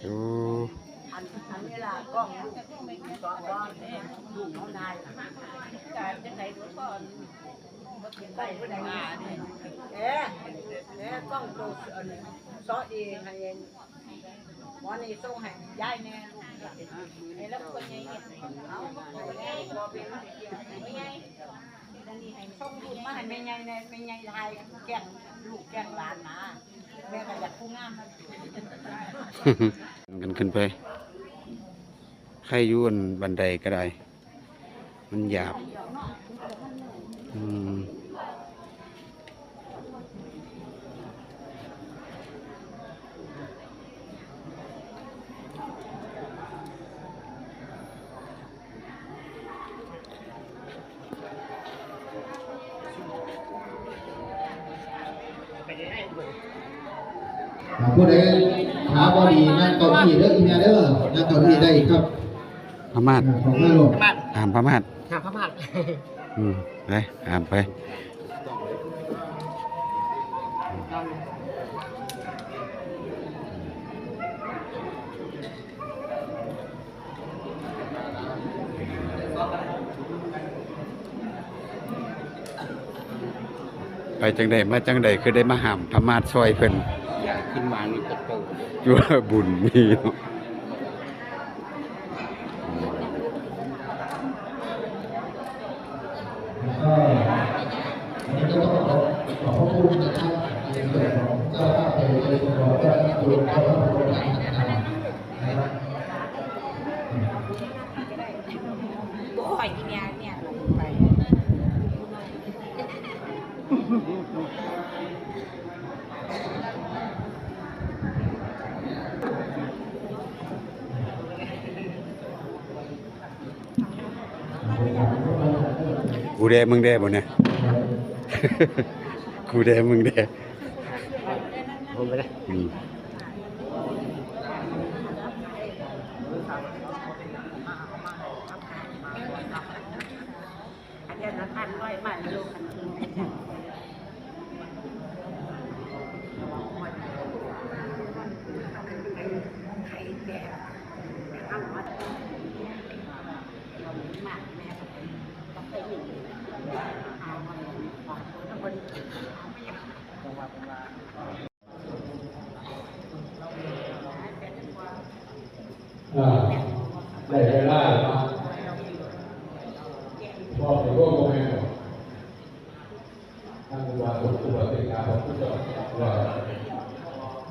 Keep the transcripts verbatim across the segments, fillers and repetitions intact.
โอ้ อัน อันนี้ล่ะกล้องลูก กล้อง กล้องนี่ ลูกเขาได้ล่ะ จังได๋ดูก่อน เอ๊ะ เอ๊ะ กล้องตัว เอ่อ ซอเอให้ หมอนี่ส่งให้ยายแน่ลูก ให้แล้วคนใหญ่เนี่ย เอา ส่งรูปมาให้แม่ใหญ่แน่ แม่ใหญ่ถ่ายแกล้งลูกแกล้งหลานนะ แม่ก็อยากผู้งามนะ กันขึ้นไป ใครอยู่อันบันไดก็ได้ มันหยาบ อืม อ่า ผู้ใดขาบ่ดีนั่งเก้าอี้เด้อ อีแม่เด้อ นั่งเก้าอี้ได้ครับ พม่า อ่า ของแม่ลูก ห้ามพม่า ห้ามพม่า อืม ไป ห้ามไป ไปจังใด๋มาจังใด๋ คือได้มาห้ามพม่าซอยเพิ่น อยากขึ้นมานี่จะโต อยู่บุญมีเนาะ ก็วันนี้ก็ต้องขอขอบพระคุณนะครับ ในส่วนของเจ้าภาพเอง ในส่วนของเจ้าภาพรวมเจ้าภาพรวมนะครับ โอ้ย อีเมียเนี่ย กูแด่มึงแด่บ่เนี่ย กูแด่มึงแด่ ผมไปเลย อืม อันเดียวนะพันร้อยมาลูกคันคืน อ่า ได้เวลาแล้วเนาะ พ่อไปร่วมโรงแรม ท่านผู้ว่าทุกตัวเป็นการของผู้จอดว่า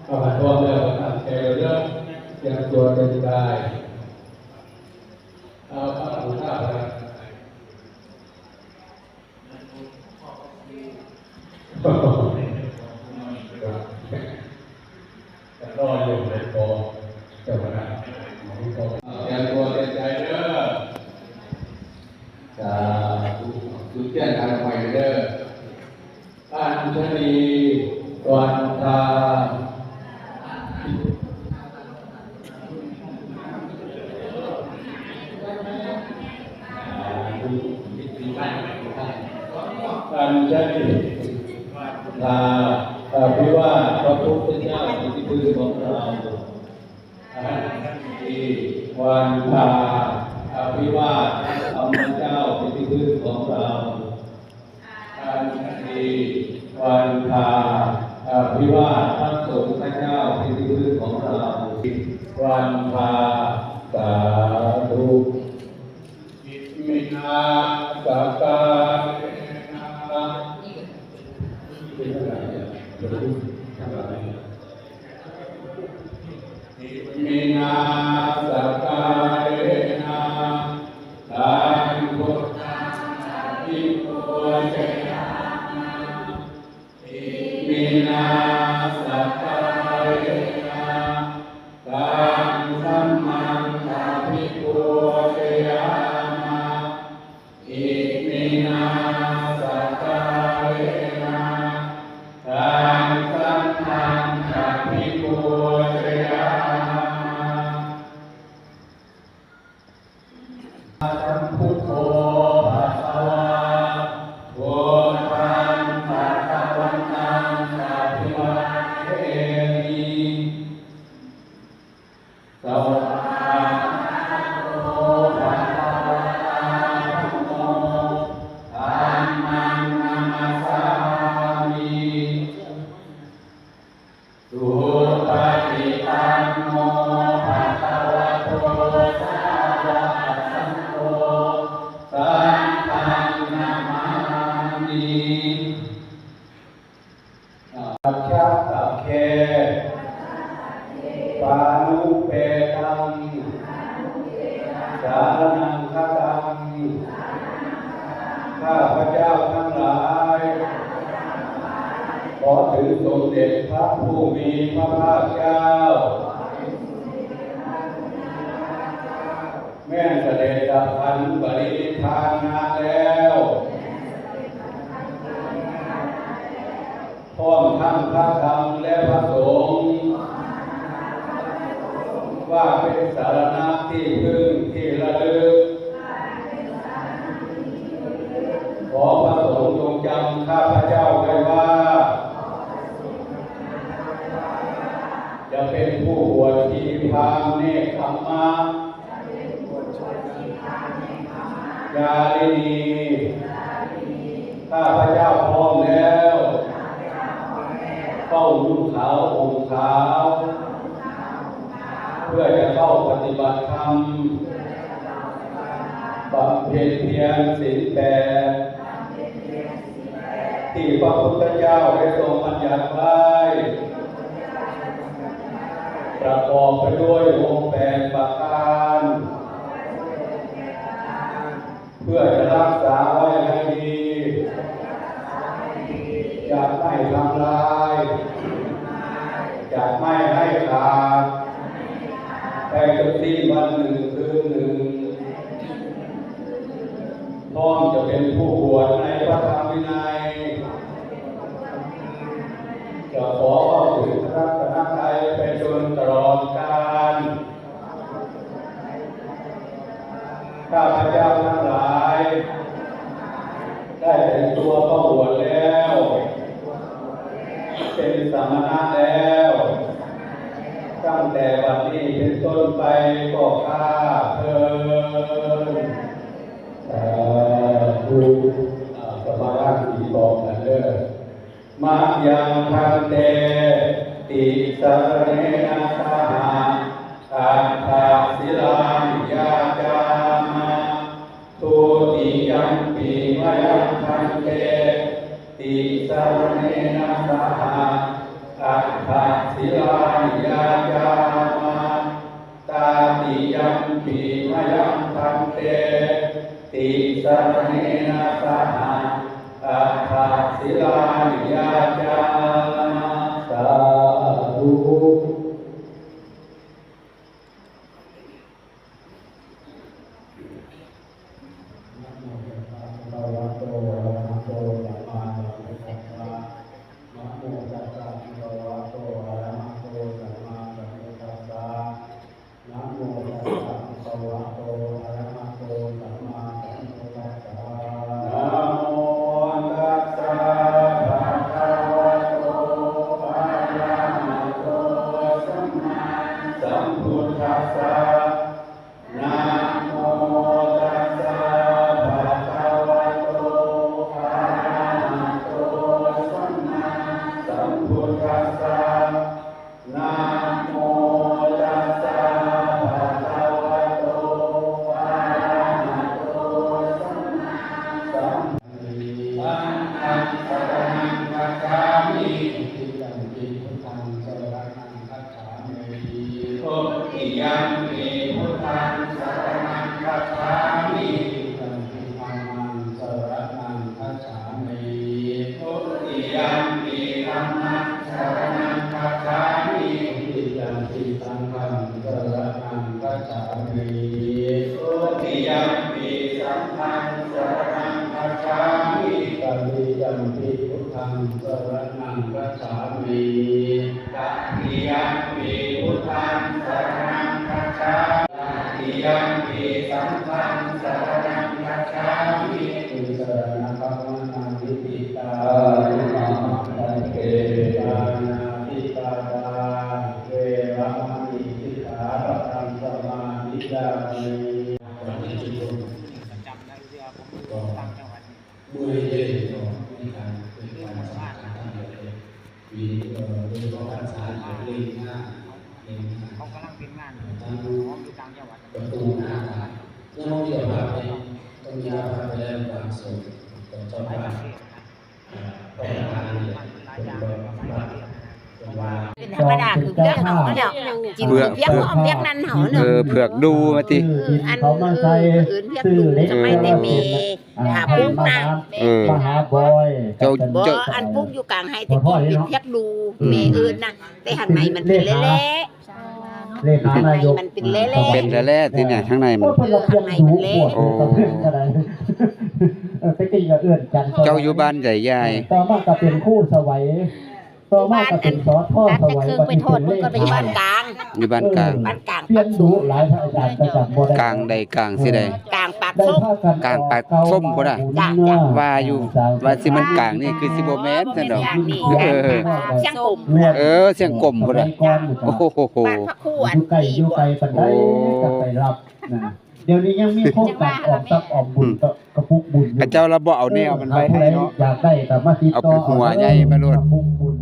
ถ้าหากพร้อมแล้ว ตั้งใจเริ่ม เตรียมตัวเป็นได้ เอาพระองค์ข้าพระ จะรออยู่ในกองเจ้าคณะของกอง เตรียมตัวเตรียมใจเด้อ สาธุ จุดเทียนทางไฟเด้อ อัญชลีวันทา อัญชลีวันทา อภิวาทพระพุทธเจ้าเป็นที่พึ่งของเรา อัญชลีวันทา อภิวาทพระธรรมเจ้าเป็นที่พึ่งของเรา อัญชลีวันทา อภิวาทพระสงฆ์เจ้าเป็นที่พึ่งของเรา วันทา สาธุ อิมินาสการะ อิมินาสการะ ตังพุทธังอภิปูจยามะ อิมินาสการะ ตังธัมมังอภิปูจยามะ อิมินาสการะ ตังธัมมังอภิปูจยามะ สัมพุทโธภะคะวา พุทธังภะคะวันตังอะภิวา ข้าพเจ้าทั้งหลาย ขอถึงสมเด็จพระผู้มีพระภาคเจ้า แม้นเสด็จดับขันปรินิพพานนานแล้ว พร้อมทั้งพระธรรมและพระสงฆ์ ว่าเป็นสรณะที่พึ่งที่ระลึก ขอพระสงฆ์จงจำข้าพเจ้าไว้ว่า จะเป็นผู้บวชชีพราหมณ์เนกขัมมะ จารินี ข้าพเจ้าพร้อมแล้ว เข้านุ่งขาวห่มขาว เพื่อจะเข้าปฏิบัติธรรม บำเพ็ญเพียรศีลแปด ที่พระพุทธเจ้าได้ทรงบัญญัติไว้ ประกอบไปด้วยองค์แปดประการ เพื่อจะรักษาไว้ให้ดี จะไม่ทำลาย จะไม่ให้ขาด ไปจนสิ้นวันหนึ่งคืนหนึ่ง พร้อมจะเป็นผู้บวชในพระธรรมวินัย จะขอเข้าถึงพระรัตนตรัยไปจนตลอดกาล ข้าพเจ้าทั้งหลาย ได้แต่งตัวเข้าบวชแล้ว เป็นสมณะแล้ว ตั้งแต่บัดนี้เป็นต้นไปก็ข้าเทอญ สาธุอ่าสมาทานศีลพร้อมกันเด้อ มะยังพันเต ติสรเณนะสหะ อัฏฐศิลานิยาจามะ ทุติยัมปิมะยังพันเต ติสรเณนะสหะ อัฏฐศิลานิยาจามะ ตาติยัมปิมะยังพันเต ติสรเณนะสหะ อัฏฐศิลานิยาจามะ สาธุ นะโมตัสสะภะคะวะโต อะระหะโต สัมมาสัมพุทธัสสะ นะโมตัสสะภะคะวะโต อะระหะโต สัมมาสัมพุทธัสสะ นะโมตัสสะภะคะวะโต อะระหะโต สัมมาสัมพุทธัสสะ นะโมตัสสะภะคะวะโต อะระหะโต สัมมาสัมพุทธัสสะ นะโมตัสสะภะคะวะโต อะระหะโต สัมมาสัมพุทธัสสะ นะโมตัสสะภะคะวะโต อะระหะโต สัมมาสัม สังฆังสรณังคัจฉามิ ทุติยัมปิพุทธังสรณังคัจฉามิ ทุติยัมปิพุทธังสรณังคัจฉามิ ทุติยัมปิธัมมังสรณังคัจฉามิ ทุติยัมปิธัมมังสรณังคัจฉามิ ทุติยัมปิสังฆังสรณังคัจฉามิ ทุติยัมปิสังฆังสรณังคัจฉามิ ตติยัมปิพุทธังสรณังคัจฉามิ ตติยัมปิพุทธังสรณังคัจฉามิ ตติยัมปิสังฆังสรณังคัจฉามิ ติสรณะกัมมะนะนิฏฐิตา สาธุ นะหัง พันเต ปาณาติปาตา เวระมะณี สิกขาปะทัง สมาธิยามิ ประจำนะเรือผมอยู่ต่างจังหวัด เมื่อยเด้เนาะ ในการเป็นการสอนการทำงาน มี เอ่อ โดยเฉพาะการสอนเรื่องงาน เรื่องงาน เขากำลังเป็นงาน เอ่อ ทั้ง ของอยู่ต่างจังหวัด ประตูหน้าต่าง ยังมีเจ้าภาพไหม ต้องมีเจ้าภาพไปแล้วบางส่วน แต่เจ้าภาพ อ่า ประธานนี่แหละ เป็นประธาน ประธาน เป็นธรรมดาคือเพื่อกเขาเนี่ย กินเพื่อก เพื่อกหอมเพื่อกนั่นเขาเนี่ย เออ เพื่อกดูมาติ เออ อัน เขามาใส่ เออ เอิ้นเพื่อกดู ซื้อเหล็ก สมัยแต่แม่ อ่า หาปลูกนะ เออ มาหาบอย เจ้า บ่ เจ้า อันปลูกอยู่กลางไฮ่แต่กี้เป็นเพื่อกดู อืม แม่เอิ้นนะ แต่หันใหม่มันเป็นแหล่ๆ เลขา เลขานายก มันเป็นแหล่ๆ เป็นแหล่ๆ ที่เนี่ย ข้างในมัน โอ้ย เพิ่นว่าเปลี่ยนดู โอ้ โอ้ เปลี่ยนก็ได้ เออ แต่กี้ก็เอิ้นจันทร์ เจ้าอยู่บ้านใดยาย ต่อมาก็เป็นครูสวัย ต่อมาก็เป็นสอทอสวัย ตัดแต่เครื่องไปทอด มันก็ไปอยู่บ้านกลาง อยู่บ้านกลาง เออ บ้านกลาง เปลี่ยนดูหลาย พระอาจารย์ก็จำบ่ได้ กลางใดกลางสิใด กลางปากส้ม ได้พากัน กลางปากส้มพุ้นน่ะ ออกบุญ จ้ะ จ้ะ ว่าอยู่ อ่า ว่าสิมันกลางนี่คือสิบ่แม่นซั่นดอก บ่แม่นนี่ เออ เชียงกง เออ เชียงกงพุ้นน่ะ สมัยก่อน โอ้โห บ้านพระครูอัน อยู่ไกล อยู่ไกลปานใด โอ้ ก็ไปรับนะ เดี๋ยวนี้ยังมีโครงการออมทรัพย์ออมบุญ อืม กระปุกบุญอยู่ เขาเจ้าละบ่เอาแนวมันไว้ให้เนาะ เออ อยากได้ก็มาติดต่อ เอาเป็นหัวใหญ่มาโลด กระปุกบุญ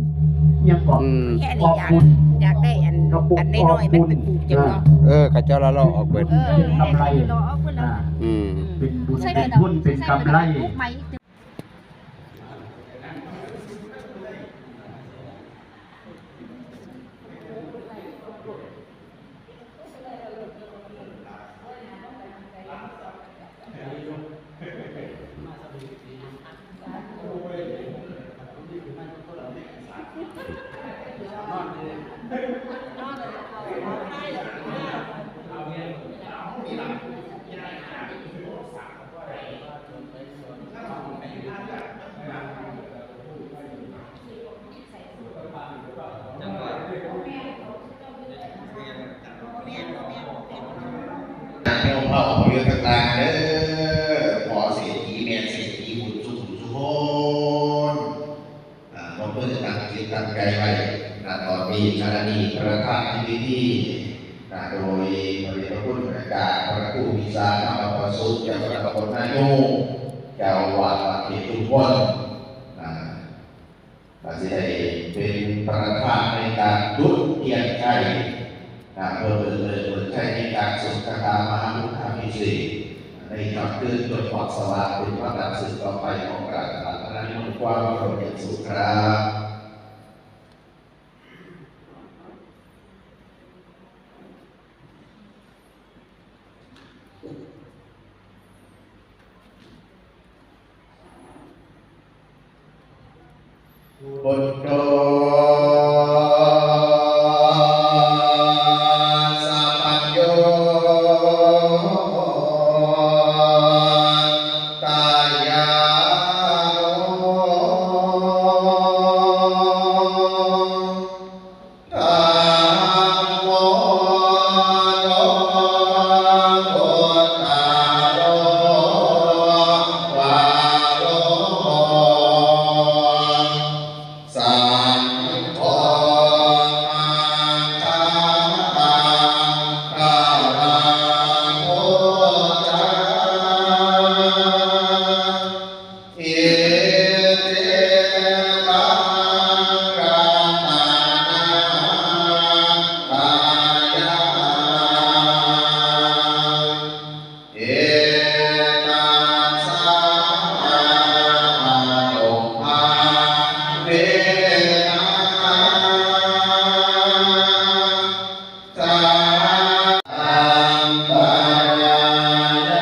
ยังเกาะ อืม แค่นี้ ออมบุญ อยากได้อัน กระปุก อันน้อยๆ ออมบุญ มันเป็นปลูกจังเนาะ เออ เขาเจ้าละลอกออกเบิด เออ เป็นกำไร แค่นี้ลอกเอาเพิ่นละ อ่า อืม เป็นบุญ เป็นทุน เป็นกำไร โยมพ่อของโยมต่างๆเด้อ พ่อเศรษฐี แม่เศรษฐี บุญสุข บุญสุขคน อ่า ลงมือตั้งจิตตั้งใจไว้ ณ ตอนนี้ ขณะนี้ ประธานในพิธี ณ โดยพระเดชพระคุณอาจารย์พระครูวิชาธรรมประสุทธิ์ เจ้าคณะตำบลนายูง เจ้าอาวาสวัดเขตชุมพล อ่า ก็สิได้เป็นประธานในการจุดเทียนชัย นะ เพื่อเปิดเผยเปิดชัยในการสวดคาถามหาพุทธาภิเษก ในค่ำคืนจนฮอดสว่างเป็นวันดับสืบต่อไปของการอาราธนานิมนต์ความเคารพอย่างสูงครับ พุทโธ สัพพัญญู ตายานุ ธัมโม โลกุตตะโร วาโร สังโฆ มังคลัง พระวันโต จา อิติตัง รัตนัตถายัง เอตัสสะ ปะโต ภะคะวะ สัพพันตรายา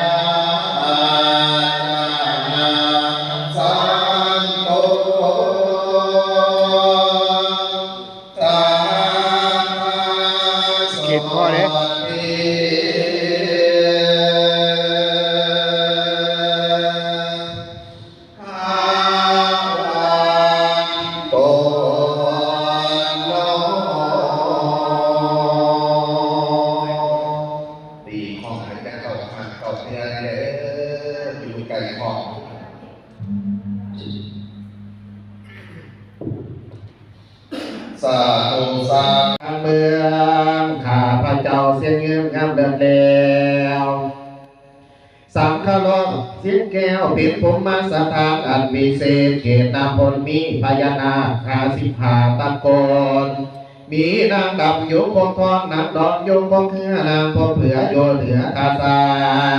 สันตุ สัพพะ เขตพ่อเด้ โสติ ภะวันโต โน ตีของให้เจ้าข้างเก่าเพื่อนเด้อ อยู่ไกลของ สาธุ สาธุ เมือง ข้าพเจ้าเสียงเงืองงามเลิศแล้ว สังฆโลก สิงแก้ว เป็นพรหมสถานอันวิเศษ เขตน้ำพ้นมีพญานาคห้าสิบห้าตระกูล มีนางดำอยู่ปกครอง นางดอนอยู่ปกเครือนางพบเผื่ออยู่เหนือท่าช้า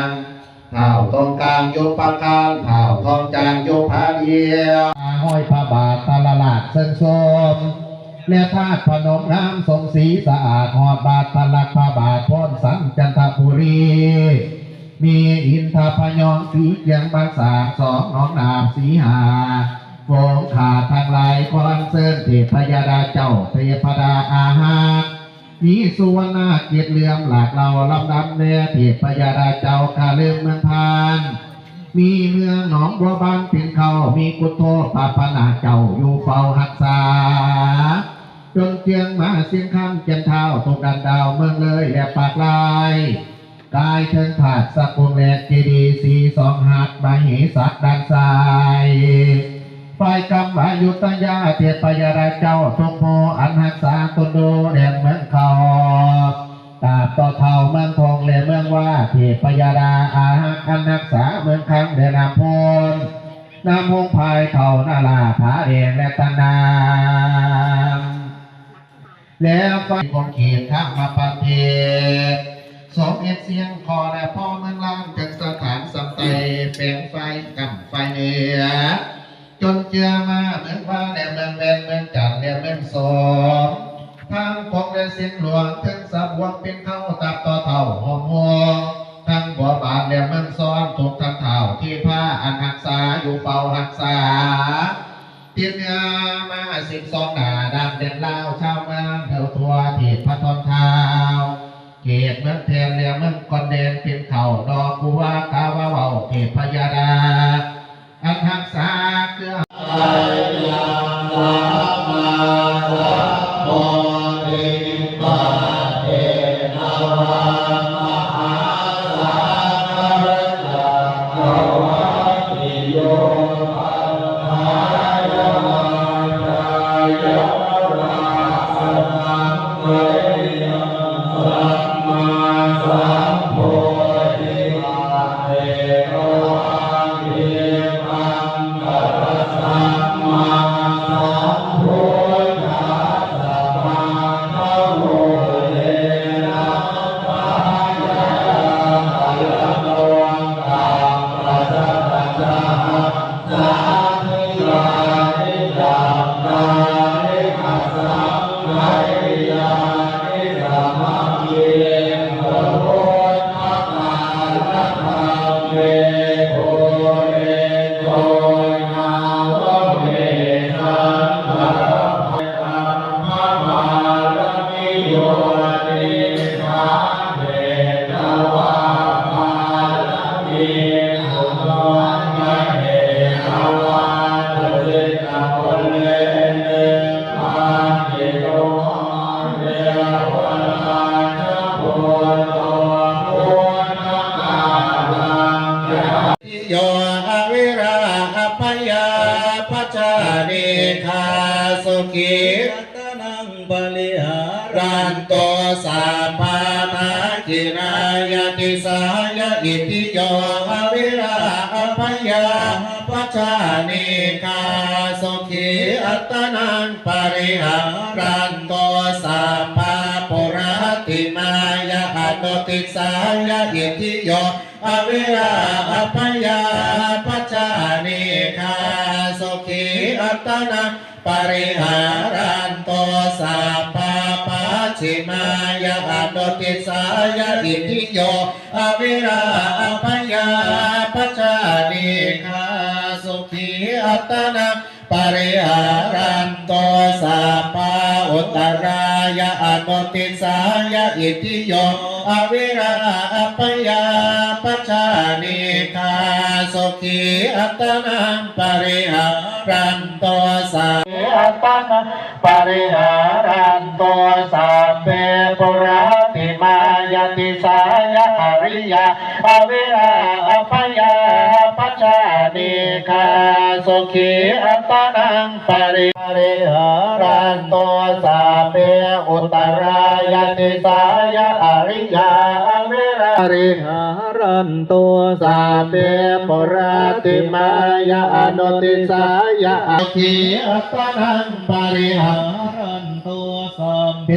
ง ท้าวทองกลางอยู่ปากคาน ท้าวทองจางอยู่ผาเดียว ห้อยพระบาทพระลาดเชิงชม และธาตุพนมงามสมสีสะอาด ฮอดบาทพระลักษมณ์พระบาทโพนสันจันทบุรี มีอินทพยองสีเกียงบางสาง สองหนองนาบสีหา โขงขาทั้งหลาย ขออัญเชิญเทพยดาเจ้า เทพดาอาหาร มีสุวรรณาเกตเหลื่อมหลากเหล่า ลำดำแลเทพยดาเจ้า ข้าเลิมเมืองพาน มีเมืองหนองบัวบานเป็นเขา มีกุโทปาปนาเจ้าอยู่เฝ้ารักษา จนเจียงมาเสียงคำเจียนเท้าตกดันดาวเมืองเลยและปากลาย กายเทิงผาดสะกุงและเจดีย์สีสองหัดมเหสักด้านซ้าย ฝ่ายกำวายุทธยาเทพยดาเจ้าทรงโพอันรักษาตนโดแดนเมืองเขา ตราบต่อเท่าเมืองทองและเมืองว่า เทพยดาอาหักอันรักษาเมืองคังและน้ำโพน น้ำหงพายเท่านาลาผาแดงและตะนาม แล้วไฟของเขตข้างมาปันเทศ สองเอ็ดเสียงคอและพ่อเมืองล้านจากสถานสำไตแฝงไฟกำไฟเหนือ จนเจือมาเมืองว่าและเมืองแวนเมืองจันทร์และเมืองสอง ทางของและเสียงหลวงถึงสะบวงเป็นเข้าตับต่อเท่าหอมหวง ทั้งบัวบานและเมืองซ้อนทุกท่านเท่าที่พาอันหักษาอยู่เฝ้าหักษา ติดเนื้อมาสิบสองหน้าดำเด่นลาวชาวเมืองแถวทั่วเทพพระทอนเท้า เขตเมืองแทนและเมืองกอนแดนเป็นเขาดอกบัวกาวาเว้าเทพพยาดา อันหักษาเครือ โย อวิรา อภยา ปัจจานิกา สุขี อัตตานัง ปริหารันโต สัพพะทักขิณายะ ติสายะ อิติโย อวิรา อภยา ปัจจานิกา สุขี อัตตานัง ปริหารันโต สัพพะปุราติมายะ อนุติสายะ อิติโย อวิรา อภยา ปัจจานิกา สุขี อัตตานัง ปริหารันโต สัพพะปัจฉิมายะ อนุติสายะ อิติโย อวิรา อภยา ปัจจานิกา สุขี อัตตานัง ปริหารันโต สัพพะอุตตรายะ อนุติสายะ อิติโย อวิรา อภยา ปัจจานิกา สุขี อัตตานัง ปริหารันโต สัพ อัตตานัง ปริหารันโต สัพเพ ปุราติมายะ ติสายะ อริยา อวิรา อภยา ปัจจานิกา สุขี อัตตานัง ปริ ปริหารันโต สัพเพ อุตตรายะ ติสายะ อริยา อวิรา ปริหารันโต สัพเพ ปุราติมายะ อนุติสายะ สุขี อัตตานัง ปริหารันโต สัพเพ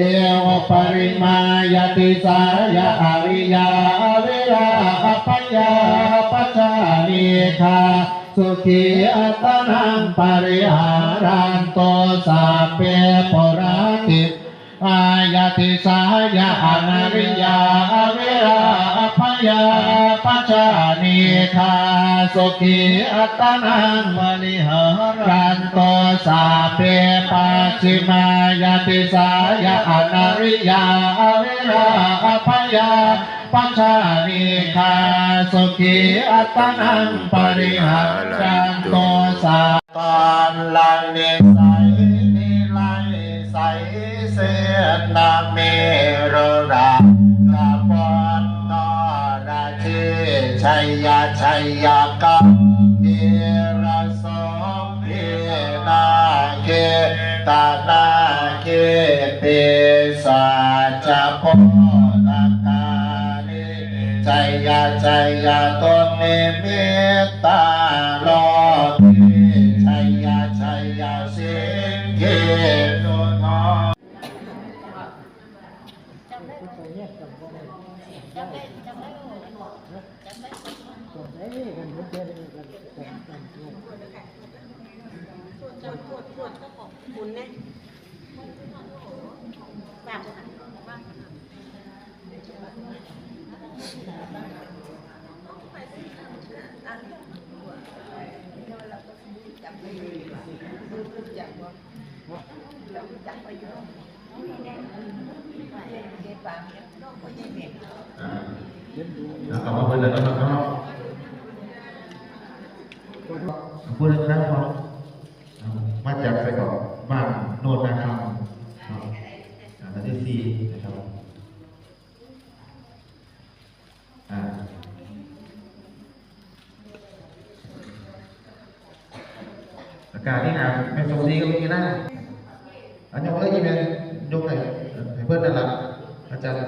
อุปริมายะ ติสายะ อริยา อวิรา อภยา ปัจจานิกา Sukhī attānaṃ pariharantu, sabbe pūrentu nisrabhayā, disā yā anariyā averā abyāpajjhā anīghā sukhī attānaṃ pariharantu, sabbe pacchimāya disāya anariyā averā abyā pajjhā anīghā sukhī attānaṃ pariharantu. สา ตอนหลังนิสัยนิรัยใสเส้นนาเมรุราชบนนรชีชัยชัยกัง วีรโส พีนาเกตนาเก ปีศาจโพธกาลี ชัยชัยตุนิมิตตาโลกี ชัยชัยสิงขีสุโท หมุนเนี่ย อ่า แล้วก็มาเพิ่นแล้วนะครับเนาะ ขอบคุณนะครับผม อ่า มาจากไสก่อน บ้านโนนนาคำครับ อ่า หลังที่สี่นะครับ อ่า อากาศนี่นะ แม่สมศรีก็มีนะ อันยกเลยอีเมลยกให้ ให้เพิ่นนั่นล่ะ อาจารย์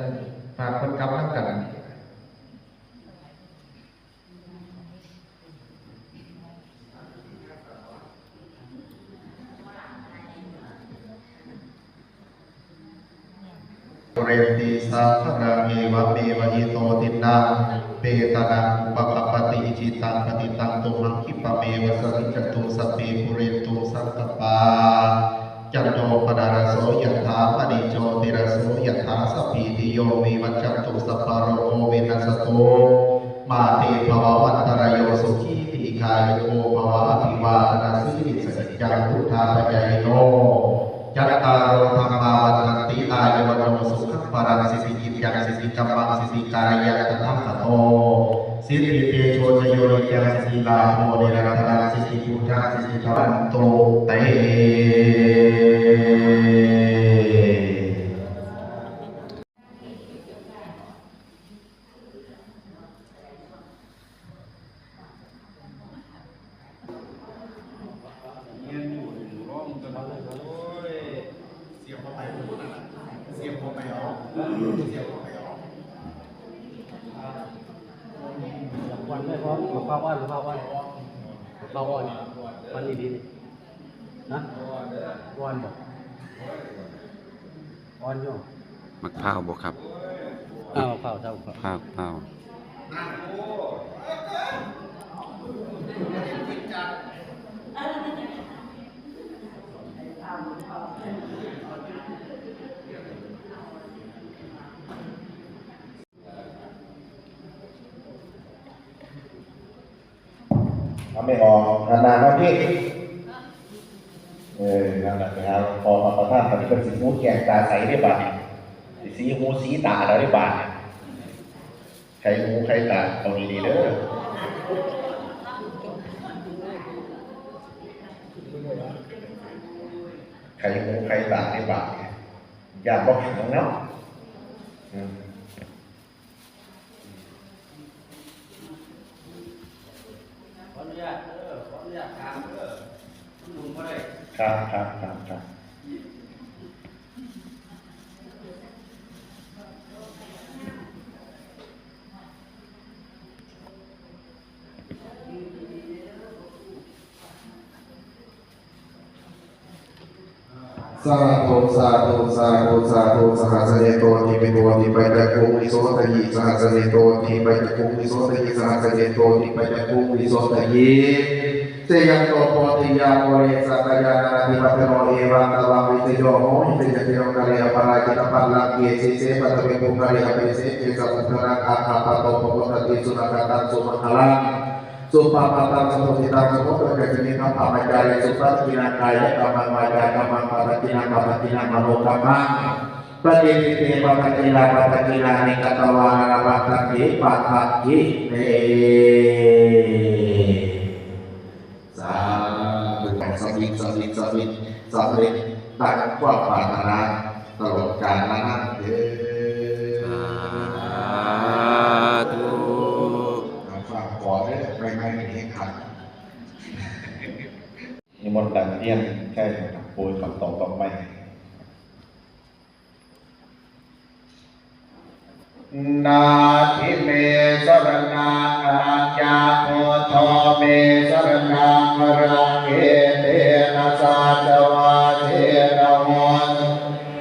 ฝากเพิ่นกลับนำกัน ปูเรนติสาคารัง เอวะเมวะอิโต ทินนัง เปตานัง อุปะกัปปติ อิจิตัง ปะติตัง ตุมหัง คิปะเมวะสะมิจจตุ สัพเพ ปูเรนตุ สังกัปปา จันโท ปะนะระโส ยะถา มะณิ โชติระโส ยะถา สัพพีติโย วิวัจจันตุ สัพพะโรโค วินัสสะตุ มาเต ภะวะวันตะราโย สุขี ทีฆายุโก ภะวะ อะภิวาทะนะสีลิสสะนิจจัง วุฑฒาปะจายิโน จัตตาโร ธัมมา วัฑฒันติ อายุ วัณโณ สุขัง พะลัง สิทธิกิจจัง สิทธิกัมมัง สิทธิการะยัง ตถาคโต สิทธิเตโช ชโย นิจจัง สิทธิลาโภ นิรันตะรัง สิทธิพุทธัง สิทธิธัมมันตุ เต เรียนอยู่หนึ่งร้องจน โอ้ย เสียบเข้าไป เสียบเข้าไปเอา เสียบเข้าไปเอา วันไม่พอ ข้าววัน ข้าววัน ข้าววัน มันดีๆ นี่ นะ อ่อนบ่ อ่อนอยู่ หมากพร้าวบ่ครับ อ้าว พร้าว เจ้า พร้าว พร้าว พร้าว เอาไม่ออก หันหน้ามาพี่ เออ นั่นแหละ ไปหาพอพระประธาน ปฏิบัติสิหูแจ้งตาใสได้บาดนี่ สิสีหูสีตาแล้วได้บาดนี่ ไขหูไขตา เอาดีๆเด้อ ไขหูไขตาได้บาดนี่ ย่านบ่ขังเนาะ อืม ขออนุญาตเด้อ ขออนุญาตถามเด้อ มันหมุนบ่ได้ ครับ ครับ ครับ ครับ Sādhu, sādhu, sādhu, sādhu. Sahassaneto dīpo dīpajjhakkhuṃ visotthayi. Sahassaneto dīpajjhakkhuṃ visotthayi. Sahassaneto dīpajjhakkhuṃ visotthayi. Jayanto bodhiyā mūle sakyānaṃ nandivaḍḍhano, evaṃ tvaṃ vijayo hohi jayassu jayamaṅgale, aparājitapallaṅke sīse paṭhavipokkhare abhiseke sabbabuddhānaṃ aggappatto pamodati. Sunakkhattaṃ sumaṅgalaṃ supabhātaṃ suhuṭṭhitaṃ sumuhutto ca suyiṭṭhaṃ brahmacārisu, padakkhiṇaṃ kāyakammaṃ vācākammaṃ padakkhiṇaṃ padakkhiṇaṃ manokammaṃ paṇidhī te padakkhiṇā padakkhiṇāni katvāna labhantatthe padakkhiṇe. สาธุ สำเร็จ สำเร็จ สำเร็จ สำเร็จ ตั้งความปรารถนาตลอดกาลนานเทอญ สาธุ ฝากขอเด้อ ไม่ ไม่ ไม่ให้ขาด นิมนต์หลังเที่ยง ใช่ครับ โปรยกับตอกดอกไม้ Natthi me saraṇaṃ aññaṃ, buddho me saraṇaṃ varaṃ, etena saccavajjena hotu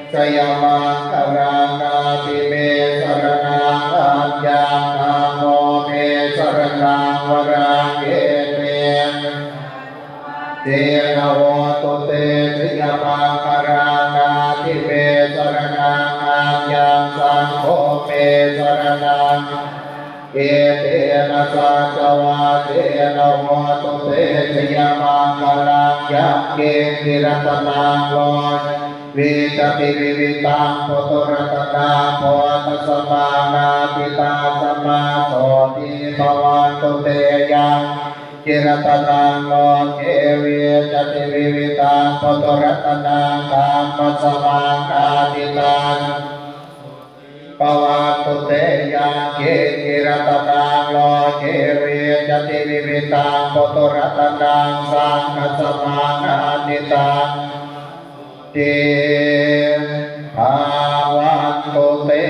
te jayamaṅgalaṃ. Natthi me saraṇaṃ aññaṃ, dhammo me saraṇaṃ varaṃ, etena saccavajjena hotu te jayamaṅgalaṃ. Natthi me saraṇaṃ aññaṃ, saṅgho me saraṇaṃ, etena saccavajjena hotu te jayamaṅgalaṃ. Yaṅkiñci ratanaṃ loke, viñjati vividhaṃ puthu, ratanaṃ puraṃ tasmaṃ natthi, tasmā sotthī bhavantu te. Yaṅ kiñci ratanaṃ loke, viñjati vividhaṃ puthu, ratanaṃ dhammasamaṃ natthi, tasmā sotthī bhavantu te. Yaṅkiñci ratanaṃ loke, viñjati vividhaṃ puthu, ratanaṃ saṅghasamaṃ natthi, tasmā sotthī bhavantu te.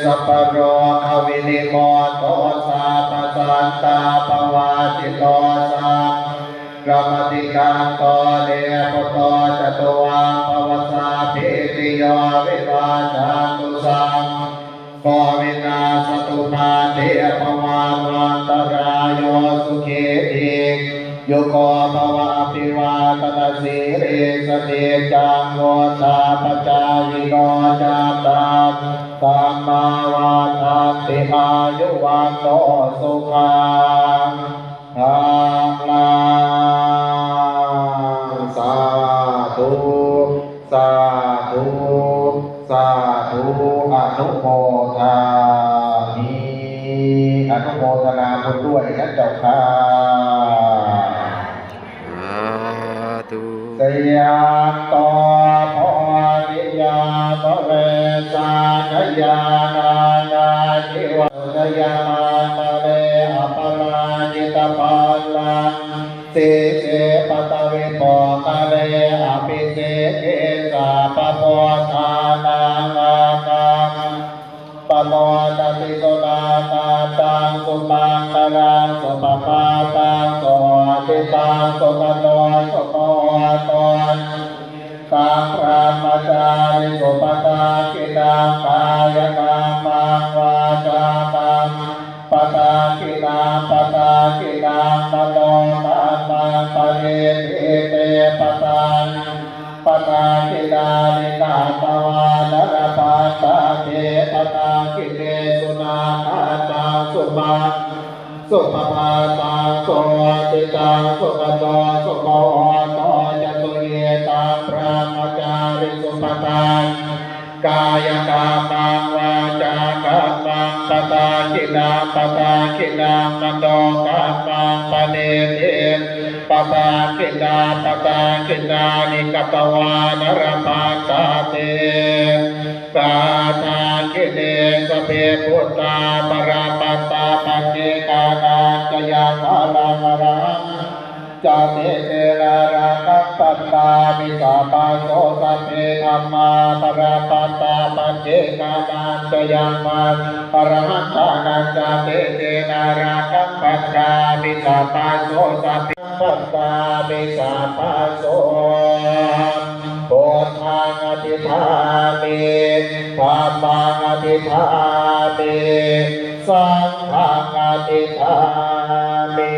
Sabbarogavinimutto, sabbasantāpavajjito, sabbaveramatikkanto, nibbuto ca tuvaṃ bhava. Sabbītiyo vivajjantu, sabbarogo vinassatu, mā te bhavatvantarāyo, sukhī dīghā yuko bhava. Abhivādanasīlissa niccaṃ vuḍḍhāpacāyino, cattāro dhammā vaḍḍhanti: āyu vaṇṇo sukhaṃ balaṃ. Sādhu, sādhu, sādhu. อนุโมทามิ อนุโมทนาบุญด้วยนะเจ้าค่ะ สาธุ Jayanto bodhiyā mūle sakyānaṃ nandivaḍḍhano, jayamaṅgale aparājitapallaṅke sīse paṭhavipokkhare abhiseke sabbabuddhānaṃ aggappatto pamodati. Sunakkhattaṃ sumaṅgalaṃ supabhātaṃ suhuṭṭhitaṃ sukhaṇo sumuhutto ca suyiṭṭhaṃ brahmacārisu, padakkhiṇaṃ kāyakammaṃ vācākammaṃ padakkhiṇaṃ padakkhiṇaṃ manokammaṃ paṇidhī te padakkhiṇā padakkhiṇāni katvāna labhantatthe padakkhiṇe. Sunakkhattaṃ sumaṅgalaṃ supabhātaṃ suhuṭṭhitaṃ sukhaṇo sumuhutto ca suyiṭṭhaṃ brahmacārisu, padakkhiṇaṃ kāyakammaṃ vācākammaṃ padakkhiṇaṃ padakkhiṇaṃ manokammaṃ paṇidhī te padakkhiṇā padakkhiṇāni katvāna labhantatthe padakkhiṇe. Sabbe buddhā balappattā paccekānañca yaṃ balaṃ arahantānañca tejena rakkhaṃ bandhāmi sabbaso. Sabbe dhammā balappattā paccekānañca yaṃ balaṃ arahantānañca tejena rakkhaṃ bandhāmi sabbaso. Sabbe bandhāmi sabbaso. Buddhaṃ adhigāmi, dhammaṃ adhigāmi, saṅghaṃ adhigāmi.